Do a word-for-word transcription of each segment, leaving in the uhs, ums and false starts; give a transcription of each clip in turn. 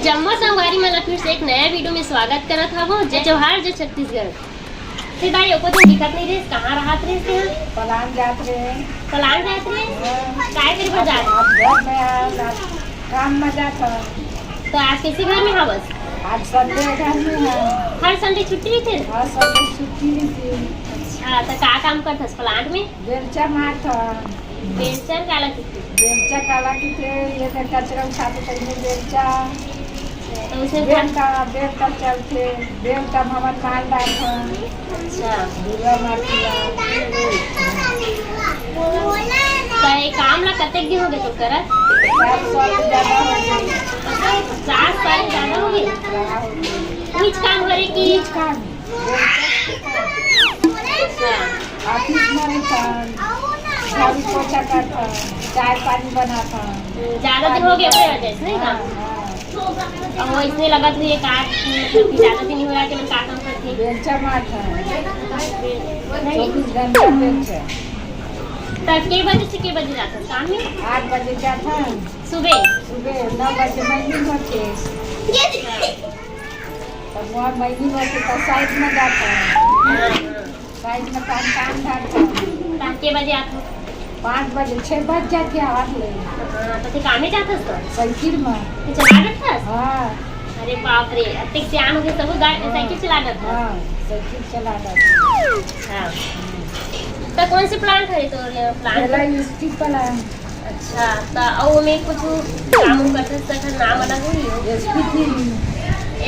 जम्मो संगवारी मन ला फिर से एक नया वीडियो में स्वागत करत हवं। जय जोहार, जय छत्तीसगढ़। फिर भाई, एको दिन दिखत नहीं रहिस, कहाँ रहत रहिस तें? पलान जात रहे। पलान जात रहे? हाँ। काय करे बर जात? आज घर में आए, आज काम में जात हन। तो आज कैसे घर में हवस? आज संडे घर में है। हर संडे छुट्टी रहिथे? हाँ, संडे छुट्टी रहिथे। अच्छा, तो का काम करथस प्लांट में? बेलचा मारथन। बेलचा काला कहिथे? बेलचा काला कहिथे, ये दे कचरा उठाथे तइने बेलचा। तो उसे बेलचा, बेलचा चलथे, बेलचा म हमन माल डारथन। अच्छा। धुर्रा माटी ला। तो ये काम ला कतेक दिन हो गए तो करत? सात साल से ज्यादा हो गए। अच्छा, सात साल से ज्यादा हो गए? ज्यादा हो गए। कुछ काम हरे कि? कुछ काम। अच्छा। ऑफिस में रहिथन, झाड़ू पोछा करथन, चाय पानी बनाथन। ज्यादा दिन हो गया, ओकरे वजह से, नहीं का? हाँ, हाँ। अब वो इसने लगत हुई का, मतलब कि ज्यादा दिन हो रहा कि मन का काम करथे? बेलचा मारथन। नहीं। चौबीस घंटा बेलचा। तब के बजे से के बजे जाथन काम में? आठ बजे जाथन। सुबह? सुबह नौ बजे मंडी होथे। तब वहाँ महीनी में के तो साइड में जाता है। हाँ, हाँ। साइड में काम, काम धाम करता है। कहाँ के बजे आते हो? पाँच बजे, छः बज जाते हैं आवाज ले। हाँ, तो फिर काम ही जाता है उसको? साइकिल में। तो चला बैठा है? हाँ। अरे बाप रे, अतिक सियान हो गए तब गाड़ी, हाँ। साइकिल चला बैठा है? हाँ, साइकिल चला बैठा है। हाँ। तो कौन से प्लांट है तो ये प्लांट? पहला स्टिक वाला है। अच्छा, त अउ ओमे कुछु काम उम करथे, तेकर नाम अलग होही? SP three.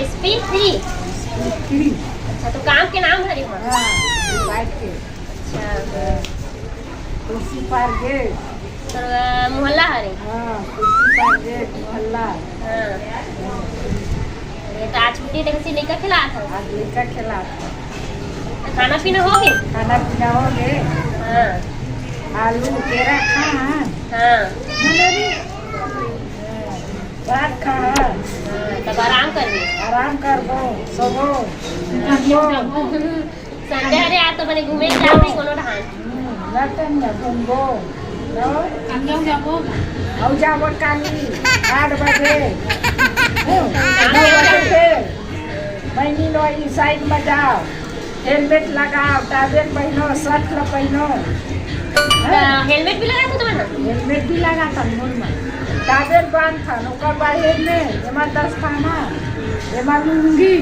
SP three? SP three. अच्छा, तो काम के नाम हरे मा? हाँ, बाइक के। अच्छा। हाँ। तुलसी पार गेट। तो, अ, मोहल्ला हरे? हाँ, तुलसी पार गेट, मोहल्ला। हाँ। ये तो आज छुट्टी, देखा सी लइका खेलात हस। आज लइका खेलात हस। तो खाना पीना हो गए? खाना पीना हो गए। हाँ। आलू केरा खा। हाँ। भात खा। हाँ, तब आराम करबे। आराम करबो, सोबो। संडे हरे, आज तो बने घूमे के जाबे कोनो ठान। हम्म, लटन में घूमबो। और? हम लोग जाबो। अउ जाबो काली आठ बजे। हम्म, नौ बजे से। बहिनी लो, ई साइड में जाओ। हेलमेट लगाओ, टावेल पहिनो, शर्ट लो पहिनो। त हेलमेट भी लगाथो तुमन? हेलमेट भी लगाथन मुड़ में। टावेल बांधथन, ओकर बाद हेलमेट, एमा दस्ताना, एमा लुंगी।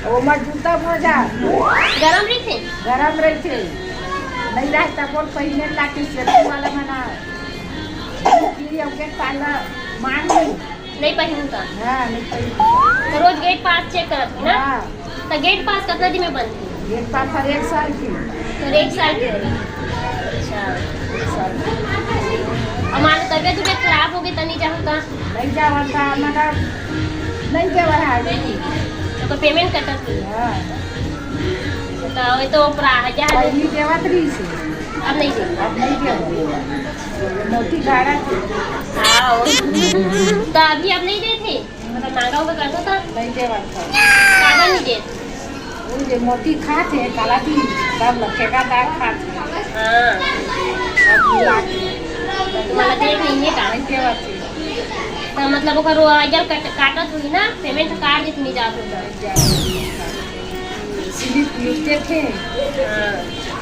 ओमा जूता मोजा। गरम रहिथे? गरम रहिथे। नइ रहे त बोल पहिने ला के सेफ्टी वाला मना। कि अउ के पाला मांग ले। नइ पहिनू त? हाँ, नइ पहिनू। तो रोज गेट पास चेक करत होही ना? हाँ। त गेट पास कतना दिन में बनथे? गेट पास हर एक साल के। तो एक साल के होही। अच्छा। एक साल के। अउ मान लो तबियत उबियत खराब हो गई त नइ जाहू त? नइ जावत था, मतलब, नइ देवत है आगे। तो कोई पेमेंट कटत नहीं? हाँ। तो ये तो पूरा हजार पहली देवत रही से। अब नइ दे? अब नइ देवत। मोती गाड़ा थे। हाँ। तो अभी अब नइ देथे? मतलब, मांगा होगा कर दो तो? नइ देवत था। काबर नइ देथे? वो जे मोती खाथे, काला दी, सब ल ठेकेदार खाथे। हाँ। सब मिला के। तो तुम्हारा देख नहीं है का? नहीं देवत है। तो मतलब ओकर वो आइडिया कट-, काटत होही ना, पेमेंट काट देत नहीं जात होता। नहीं जात होता। स्लिप लिखते थे। हाँ।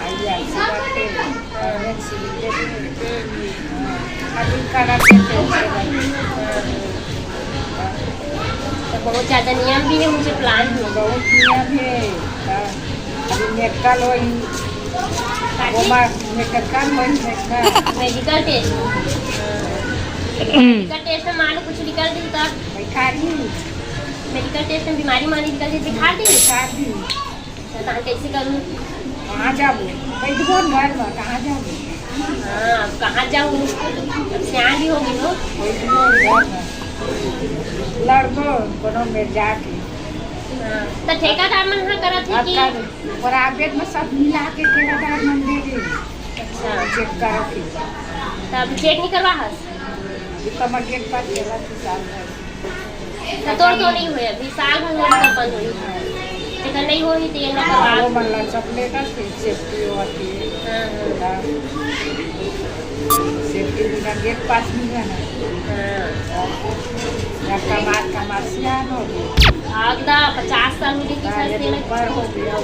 आइडिया से काटते। हाँ। पेमेंट स्लिप देते थे। हम्म। अभी कागज के टेंशन है। तो बहुत ज्यादा नियम भी है मुझे प्लान में। बहुत नियम है। हाँ। अभी मेडिकल होई। काची? ओमा मेडिकल होई, medical. Medical test. Medical test में मान लो कुछ निकल दी तब? बैठा दी। मेडिकल टेस्ट में बीमारी मानी निकल दी, दिखा दी? दिखा दी। तो तहाँ कैसे करूँ? कहाँ जाबो? बैठबो न घर में, कहाँ जाबो? हाँ, अब कहाँ जाऊँ? अब सियान भी हो गई हो। बैठबो न घर में। लड़बो कोनो में जाके। हाँ, तो ठेकेदार मन हाँ करत है अब कि का प्राइवेट में सब मिला के ठेकेदार मन दे दे। अच्छा। चेक करो के। तो अभी चेक नहीं करवा हस? अभी तो मैं गेट पर चला थी साल भर। तो तोर तो नहीं हुए, अभी साल भर होने का बंद हुई। जेकर नहीं होही, तो ये ना करवा। वो मन ला सब लेकर फिर सेफ्टी होती है। हाँ, हाँ। हाँ। सेफ्टी बिना गेट पास नहीं जाना। हाँ। कमात कमात सियान हो गई। हाँ, त पचास साल हो गई कि हाँ, ये हंसते तो लगे। ऊपर हो गया।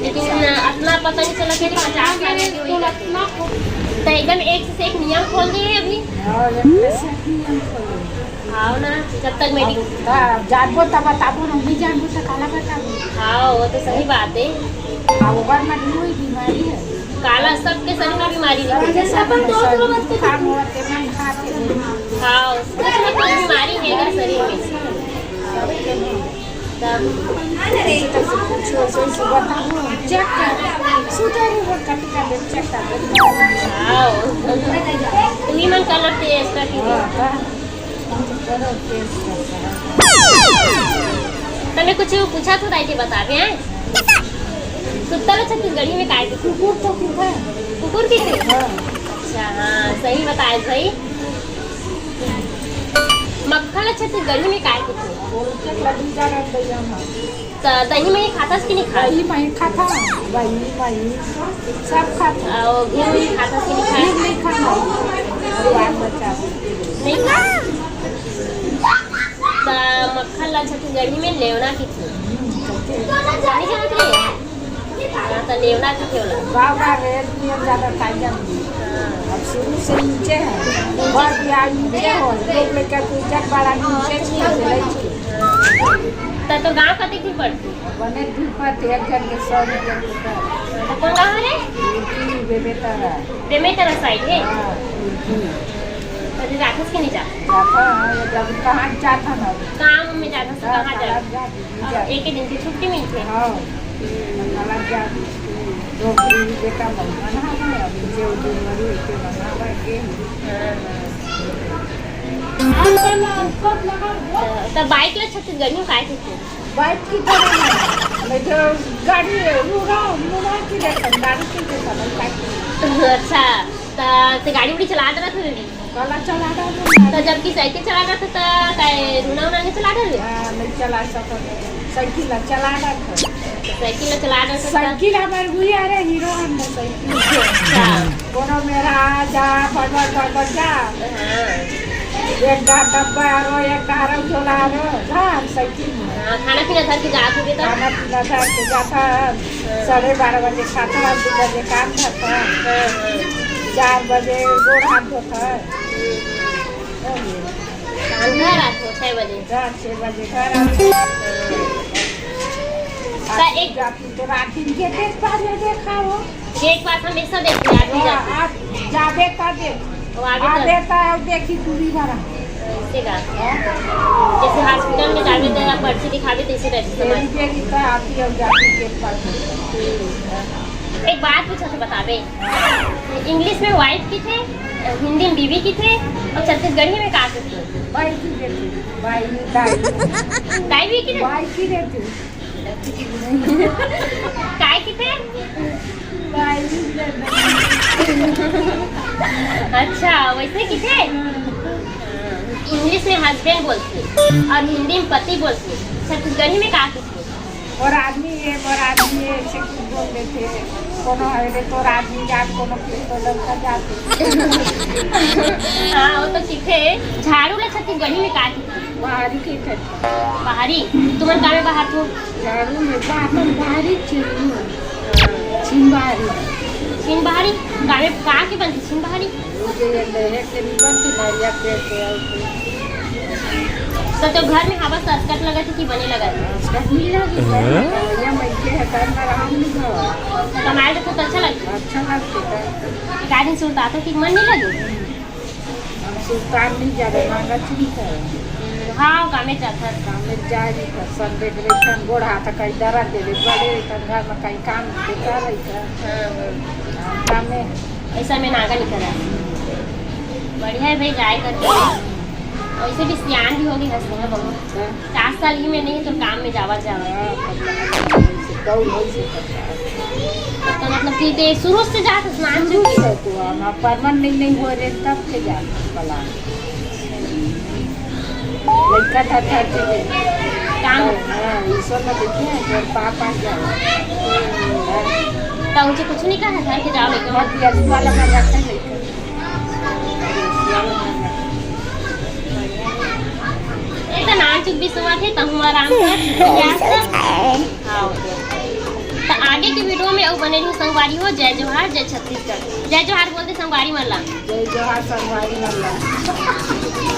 लेकिन अतना पता नहीं चला कि पचास साल हो गई। तो एकदम एक से एक नियम खोल दिए अभी। हाँ, एक से एक नियम खोल दिए। हाँ ना, जब तक मेरी अब का जानबो तब बताबो, हम नहीं जानबो तो काला बताबो। हाँ, वो तो सही बात है। हाँ, वो बार में कोई बीमारी है। काला सबके शरीर में बीमारी रहती है। सबके शरीर में जुकाम होते, मन खाते हैं। हाँ, उसमें कोई बीमारी है अगर शरीर में। तब ऐसे तो सब कुछ वैसे वैसे बताओ, चेक कर, सुधर ही हो, कभी कभी चेक कर। हाँ, तुम्ही मन कर लो टेस्ट करके। हाँ, हाँ। हम तो करो टेस्ट करके। तने कुछ पूछा तो दाई जी बतावे हैं। कुत्ता ला छत्तीसगढ़ी में काय कथे? कुकुर तो कुत्ता है। कुकुर कथे? हाँ। अच्छा, हाँ, सही बताए भाई। मक्खन ला छत्तीसगढ़ी में काय कथे? बोलते लड्डू जा रहा है भैया, हाँ। त दही मही खाथस कि नहीं खाथस? दही मही खाता, दही मही सब खाता। अउ घी मही खाथस कि नहीं खाथस? घी नहीं खाना। भगवान बचाओ। नहीं खा। त मक्खन ला छत्तीसगढ़ी में लेवना कथे। हम्म, कथे। नहीं जानत रहे? हाँ, त लेवना कथे ओला। गाँव का रेट में ज्यादा खाई जाती। हाँ। अब शुरू से नीचे है। बहुत प्यार नीचे हो। लोग लेकर पूजा बड़ा नीचे से लेके। त तोर गाँव कतेक दूर पड़थे? बने दूर पड़थे, एक झन के सौ रुपया के ऊपर। त कोन गाँव हरे? बेमेतरा। बेमेतरा साइड हे? हाँ, रुकी। त जाथस कि नहीं जाथस? जाथन, जब कहाँ जाथन अब? काम में जाथस, हाँ, कहाँ जाथस? जाथन, अब एक ही दिन की छुट्टी मिलथे। हाँ। अलग जा, डोकरी बेटा मन मना है, अब जे जनवरी के मनावे के। हाँ, हाँ। त, त बाइक ला छत्तीसगढ़ी में काय कथे? बाइक की तरह नहीं, मैं तो गाड़ी, मुड़ा, मुड़ा की देखा, गाड़ी की देखा, मैं बाइक की। अच्छा, त, त गाड़ी उड़ी चला देना था दीदी? काला चला रहा हूँ। त जबकि साइकिल चला रहा था, त काय रूना उना नहीं चला रहा था? हाँ, नहीं चला सकते। साइकिल ला चला रहा था। साइकिल ला चला रहा था, त साइकिल हमारे हुई, अरे हीरो होंडा साइकिल। अच्छा। कोनो मेरा आ जा, बड़बड़, बड़बड़ जा। हाँ। एक डा डब्बा आरो, एक डा आरो, झोला आरो, जा, हम साइकिल में। हाँ, खाना पीना धर के जात होगे त? खाना पीना धर के जाता, हाँ। साढ़े बारह बजे खाता, दो बजे काम धरता। हाँ, हाँ। चार बजे गोड़ हाथ धोता। हम्म। हो गया। हम घर आते हो छह बजे। हाँ, छह बजे घर आते। त आज एक जाती तो रात दिन गेटे पास में देखा हो। गेट पास हमेशा देखते हैं, आदमी हाँ, जाते। आप जाबे त देख। वो आबे त आबे त देखी पूरी भरा। ऐसे का? हाँ? जैसे हॉस्पिटल में जाबे त पर्ची दिखाबे, तैसे रहते तेरी समाज। तेरी तो आती है, जाती गेट पास में। हम्म। एक बात पूछा था, बताबे। इंग्लिश में वाइफ कथे, हिंदी में बीवी कथे, अउ छत्तीसगढ़ी में का कथे? बाई की बेटी, बाई, दाई। दाई भी कथे? बाई की बेटी। काय कथे? बाई की बेटी। अच्छा, वैसे कथे? इंग्लिश में हस्बैंड बोलथे अउ हिंदी में पति बोलथे, छत्तीसगढ़ी में का कथे? मोर आदमी हे, मोर आदमी हे, ऐसे कुछ बोल देथे। कोनो हे रे तोर आदमी जात, कोनो के तो लड़का जात। हाँ, वो तो सीखे। झाड़ू ला छत्तीसगढ़ी में का कथे? बाहरी कथे। बाहरी? तुमन का में बाहर हो? झाड़ू में बाहर, बाहरी छिन बाहरी। छिन बाहरी? का में का के बनथे छिन बाहरी? वो जे ये लोहे के नहीं बनती, नरिया पेड़ के और के। तो, तो घर में हवा से असकट लगथे कि बने लगथे? असकट नहीं लगथे, हाँ। बढ़िया मनखे हे, घर में आराम नहीं हो। तो कमाए तो खुद अच्छा लगथे। अच्छा लगथे, तो एक आदमी सुरता तो कि मन नहीं लगे। हम सुरता नहीं जाबे, मांगा चुरी कर। हाँ, कामे जाथस। कामे जाए नहीं कर, संडे के दिन गोड़ हाथ कहीं दर्द दे दे, बड़े तन घर में कहीं काम बेकार रही कर। हाँ, हाँ। हाँ, कामे ऐसा में नागा नहीं करा। बढ़िया है भाई, जाए करके। वैसे भी सियान भी हो गई हंसने में बहुत। हाँ। चार साल ही में नहीं तो काम में जावा जावा। हाँ, तो मतलब कि दे शुरू से जात स्नान शुरू चुकी। से तो हम अब परमानेंट नहीं हो रहे तब से जात पलान। लड़का था, था, था। काम। हाँ, ईश्वर में देखे हैं, जब पापा जाओ। तो उनसे कुछ नहीं कहा था कि जाओ लेके? मत दिया, वाला में रखा है। त नान चुक भी सुआ थे, तहु आराम कर। हाँ, okay। त आगे के video में अउ बने रहू संगवारी हो। जय जोहार, जय छत्तीसगढ़। जय जोहार बोल दे संगवारी मन ला। जय जोहार संगवारी मन ला।